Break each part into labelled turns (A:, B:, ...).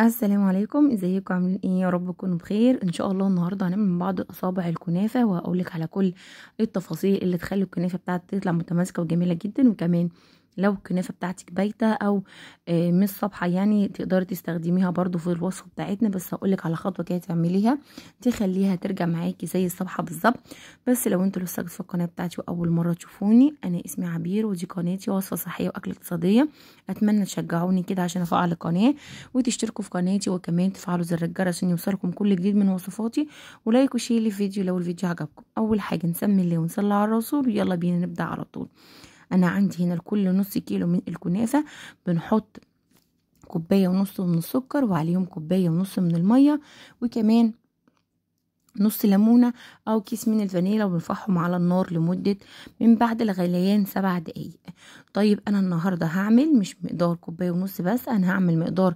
A: السلام عليكم، ازيكم؟ عاملين ايه؟ يا رب تكونوا بخير. ان شاء الله النهارده هنعمل مع بعض اصابع الكنافه، وهقولك على كل التفاصيل اللي تخلي الكنافه بتاعتك تطلع متماسكة وجميلة جدا. وكمان لو الكنافه بتاعتك بايته او مش صبحة يعني تقدري تستخدميها برضو في الوصفة بتاعتنا. بس هقولك على خطوة كده تعمليها تخليها ترجع معاكي زي الصبحه بالظبط. بس لو انتوا لسه في القناة بتاعتي واول مرة تشوفوني، انا اسمي عبير ودي قناتي وصفه صحية واكل اقتصادية. اتمنى تشجعوني كده عشان افعل القناة وتشتركوا في قناتي، وكمان تفعلوا زر الجرس عشان يوصلكم كل جديد من وصفاتي، و like و share للفيديو لو الفيديو عجبكم. اول حاجة نسمي الله ونصلي على الرسول، ويلا بينا نبدا على طول. انا عندي هنا لكل نص كيلو من الكنافه بنحط كوباية ونص من السكر، وعليهم كوباية ونص من المية، وكمان نص ليمونه او كيس من الفانيلا، وبنرفعهم على النار لمدة من بعد الغليان 7 دقايق. طيب انا النهارده هعمل مش مقدار كوباية ونص بس، انا هعمل مقدار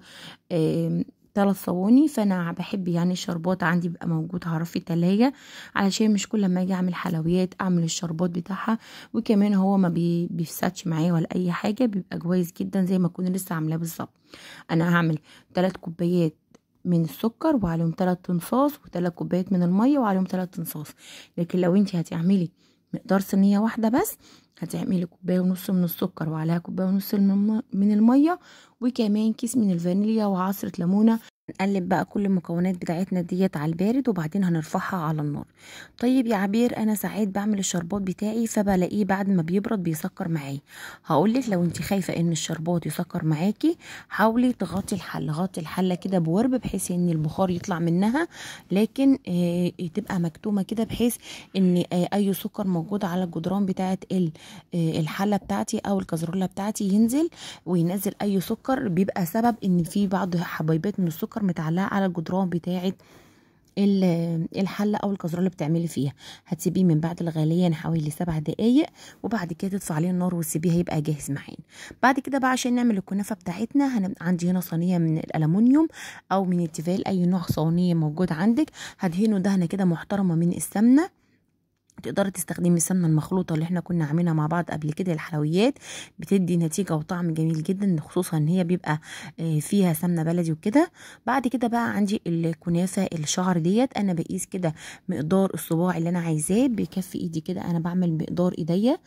A: 3 صواني. فانا بحب يعني الشربات عندي بيبقى موجود على رف التلاجة، علشان مش كل ما اجي اعمل حلويات اعمل الشربات بتاعها، وكمان هو ما بيفسدش معايا ولا اي حاجة، بيبقى كويس جدا زي ما اكون لسه عاملاه بالظبط. انا هعمل 3 كوبايات من السكر وعليهم 3 تنصاص، و3 كوبايات من المية وعليهم 3 تنصاص. لكن لو انت هتعملي مقدار صينية واحدة بس، هتعملي كوباية ونص من السكر وعليها كوباية ونص من المية، وكمان كيس من الفانيليا وعصره ليمونه. نقلب بقى كل المكونات بتاعتنا ديت على البارد، وبعدين هنرفعها على النار. طيب يا عبير انا ساعات بعمل الشربات بتاعي فبلاقيه بعد ما بيبرد بيسكر معايا. هقولك لو انت خايفة ان الشربات يسكر معاكي، حاولي تغطي الحلة، غطي الحلة كده بورب بحيث ان البخار يطلع منها، لكن تبقى مكتومة كده بحيث ان اي سكر موجود على الجدران بتاعه الحلة بتاعتي او الكازرولة بتاعتي ينزل، وينزل اي سكر بيبقى سبب ان في بعض حبيبات من السكر متعلقه على الجدران بتاعه الحلة او الكازرولة اللي بتعملي فيها. هتسيبيه من بعد الغليان حوالي 7 دقايق، وبعد كده تطفي عليه النار وتسيبيه هيبقى جاهز معانا. بعد كده بقى عشان نعمل الكنافه بتاعتنا، عندي هنا صينية من الالومنيوم او من التيفال، اي نوع صينية موجود عندك. هدهنه دهنه كده محترمه من السمنة، تقدري تستخدمي السمنة المخلوطه اللي احنا كنا عاملينها مع بعض قبل كده الحلويات، بتدي نتيجة وطعم جميل جدا، خصوصا ان هي بيبقى فيها سمنه بلدي وكده. بعد كده بقى عندي الكنافه الشعر ديت، انا بقيس كده مقدار الصباع اللي انا عايزاه بكف ايدي كده، انا بعمل مقدار ايديا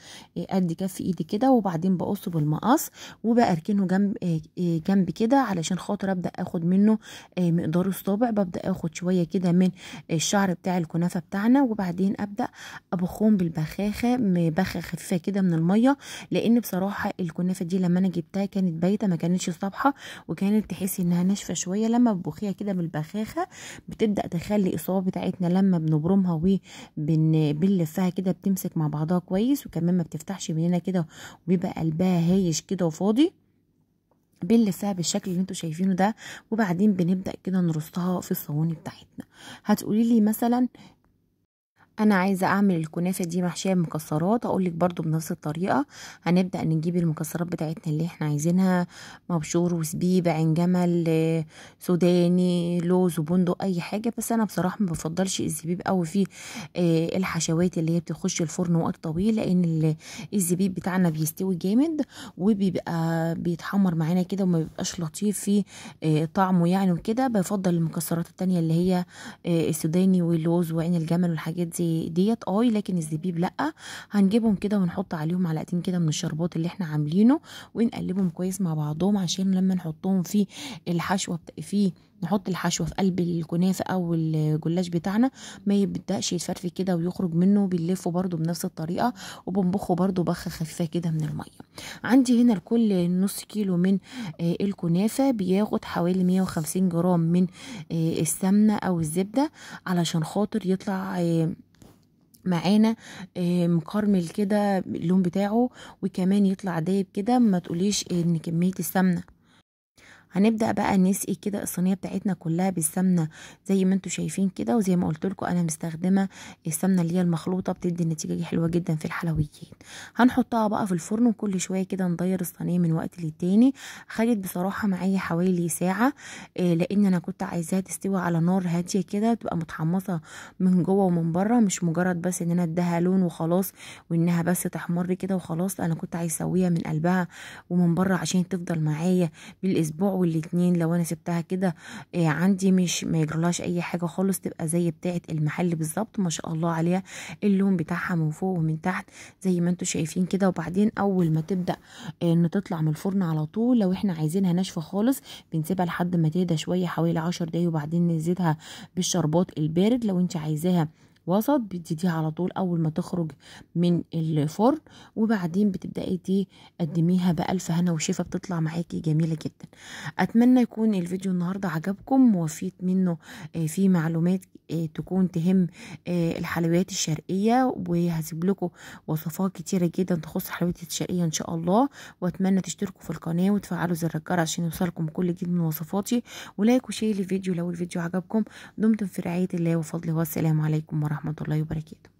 A: قد كف ايدي كده، وبعدين بقصة بالمقص وباركنه جنب جنب كده علشان خاطر ابدا اخد منه مقدار الصابع. ببدا اخد شوية كده من الشعر بتاع الكنافه بتاعنا، وبعدين ابدا ابخهم بالبخاخه، بخه خفيفة كده من المية، لان بصراحة الكنافه دي لما انا جبتها كانت بايته، ما كانتش صابحه، وكانت تحسي انها ناشفة شوية. لما ببخيها كده بالبخاخه بتبدا تخلي الصوابع بتاعتنا لما بنبرمها وبنلفها كده بتمسك مع بعضها كويس، وكمان ما بتفتحش مننا كده، وبيبقى قلبها هايش كده وفاضي. بنلفها بالشكل اللي انتوا شايفينه ده، وبعدين بنبدا كده نرصها في الصواني بتاعتنا. هتقولي لي مثلا انا عايزه اعمل الكنافه دي محشيه بمكسرات، اقول لك برده بنفس الطريقة. هنبدا نجيب المكسرات بتاعتنا اللي احنا عايزينها، مبشور وزبيب، عين جمل، سوداني، لوز وبندق، اي حاجة. بس انا بصراحة ما بفضلش الزبيب قوي في الحشوات اللي هي بتخش الفرن وقت طويل، لان الزبيب بتاعنا بيستوي جامد وبيبقى بيتحمر معانا كده وما بيبقاش لطيف في طعمه يعني وكده. بفضل المكسرات التانية اللي هي السوداني واللوز وعين الجمل والحاجات دي ديت لكن الزبيب لا. هنجيبهم كده ونحط عليهم معلقتين كده من الشربات اللي احنا عاملينه، ونقلبهم كويس مع بعضهم عشان لما نحطهم في الحشوه في نحط الحشوه في قلب الكنافه او الجلاش بتاعنا ما يبداش يتفرفت كده ويخرج منه. بنلفه برده بنفس الطريقة، وبنبخه برده بخه خفيفة كده من المية. عندي هنا لكل نص كيلو من الكنافه بياخد حوالي 150 جرام من السمنة او الزبدة علشان خاطر يطلع معانا مكرمل كده اللون بتاعه، وكمان يطلع دايب كده. ما تقوليش ان كمية السمنة. هنبدأ بقى نسقي كده الصينية بتاعتنا كلها بالسمنة زي ما انتم شايفين كده، وزي ما قلت لكم انا مستخدمة السمنة اللي هي المخلوطة، بتدي نتيجة حلوة جدا في الحلويات. هنحطها بقى في الفرن، وكل شوية كده نغير الصينية من وقت للتاني. خدت بصراحة معايا حوالي ساعة، لان انا كنت عايزاها تستوي على نار هادية كده، تبقى متحمصة من جوه ومن بره، مش مجرد بس ان انا اديها لون وخلاص وانها بس تحمر كده وخلاص. انا كنت عايزه اسويها من قلبها ومن بره عشان تفضل معايا بالاسبوع او الاتنين. لو انا سبتها كده عندي مش ما يجرلهاش اي حاجة خالص، تبقى زي بتاعه المحل بالظبط ما شاء الله عليها. اللون بتاعها من فوق ومن تحت زي ما انتم شايفين كده. وبعدين اول ما تبدا ان تطلع من الفرن على طول، لو احنا عايزينها ناشفة خالص بنسيبها لحد ما تهدى شوية حوالي 10 دقايق، وبعدين نزيدها بالشربات البارد. لو انت عايزاها وسط بتزيديها على طول اول ما تخرج من الفرن، وبعدين بتبداي تقدميها بألف هنا وشفا، بتطلع معاكي جميلة جدا. اتمنى يكون الفيديو النهارده عجبكم ووفيت منه في معلومات تكون تهم الحلويات الشرقية، وهسيب لكم وصفات كتيرة جدا تخص الحلويات الشرقية ان شاء الله. واتمنى تشتركوا في القناة وتفعلوا زر الجرس عشان يوصلكم كل جديد من وصفاتي، و like و share للفيديو لو الفيديو عجبكم. دمتم في رعاية الله وفضله، والسلام عليكم ورحمة الله وبركاته.